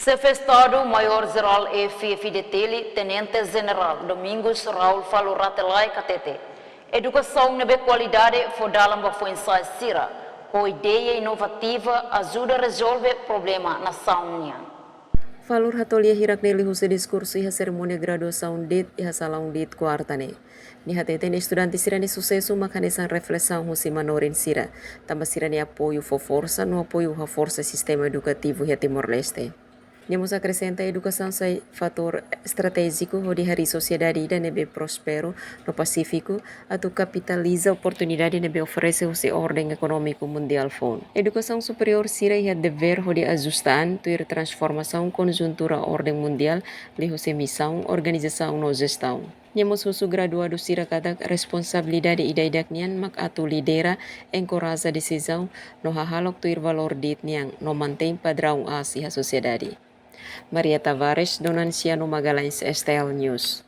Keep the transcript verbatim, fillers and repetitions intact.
Xefe Estadu Maiór Jerál F-FDTL, Tenente Jenerál Domingos Raul Falur Rate Laek hatete, edukasaun ne'ebé kualidade fó dalan ba foin-sa'e sira ho ideia inovativa ajuda rezolve problema nasaun nian. Falur hato'o lia hirak-ne'e liuhusi diskursu iha serimónia graduasaun de'it iha salaun de'it kuarta ne'e. Nia hateten estudante sira-nia susesu mak hanesan reflesaun husi manorin sira, tanba sira-nia apoiu fó forsa no apoiu haforsa sistema edukativu iha Timor-Leste. Nia mós akresenta edukasaun sai fatór estratéjiku hodi harii sosiedade ida ne'ebé prósperu no pasífiku, atu kapitaliza oportunidade ne'ebé oferese husi orden ekonómiku mundiál foun. Edukasaun superiór sira iha devér hodi ajusta an tuir transformasaun konjuntura orden mundiál liuhusi misaun, organizasaun no jestaun. Nia mós husu graduadu sira katak responsabilidade ida-idak nian mak atu lidera, enkoraja desizaun no hahalok tuir valór de'it nian no mantein padraun aas iha sosiedade. Maria Tavares, Donansiano Magalhães, S T L News.